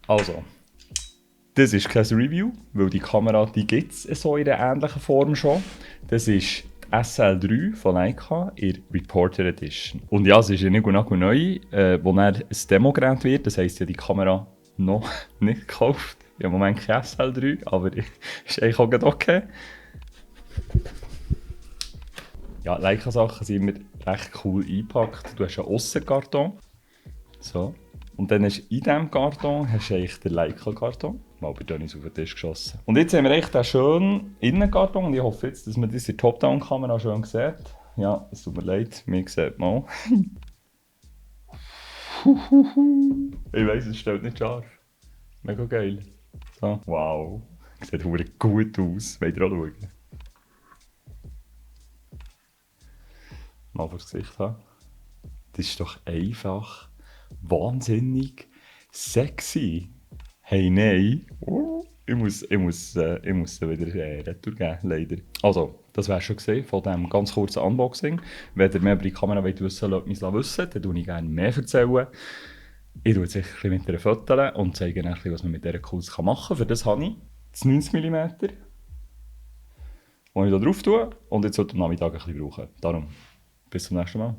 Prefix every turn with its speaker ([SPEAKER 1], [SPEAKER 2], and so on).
[SPEAKER 1] Also, das ist kein Review, weil die Kamera gibt es so in einer ähnlichen Form schon. Das ist die SL3 von Leica in der Reporter Edition. Und ja, es ist ja nicht neu, wo dann ein Demo-Gerät wird. Das heisst ja, die Kamera noch nicht gekauft. Ich habe im Moment keine SL3, aber ist eigentlich auch okay. Ja, Leica-Sachen sind immer recht cool eingepackt. Du hast einen Aussenkarton. So. Und dann hast du in diesem Karton hast du eigentlich den Leica-Karton. Mal bei Dennis auf den Tisch geschossen. Und jetzt haben wir echt einen schönen Innenkarton. Und ich hoffe jetzt, dass man das in der Top-Down-Kamera schön sieht. Ja, es tut mir leid, mir sieht man auch. Ich weiss, es steht nicht scharf. Mega geil. So. Wow. Sieht verdammt gut aus. Wollt ihr auch schauen? Mal vor das Gesicht haben. Das ist doch einfach wahnsinnig sexy. Hey, nein. Ich muss wieder retour geben, leider. Also, das wäre schon gesehen von diesem ganz kurzen Unboxing. Wenn ihr mehr über die Kamera wissen wollt, lasst mich wissen, dann erzähle ich gerne mehr. Erzählen. Ich tue jetzt ein bisschen mit ihr Fotos und zeige euch, was man mit dieser Cools machen kann. Für das habe ich das 90 mm, das ich hier drauf tue und jetzt heute am Nachmittag ein bisschen brauchen. Darum, bis zum nächsten Mal.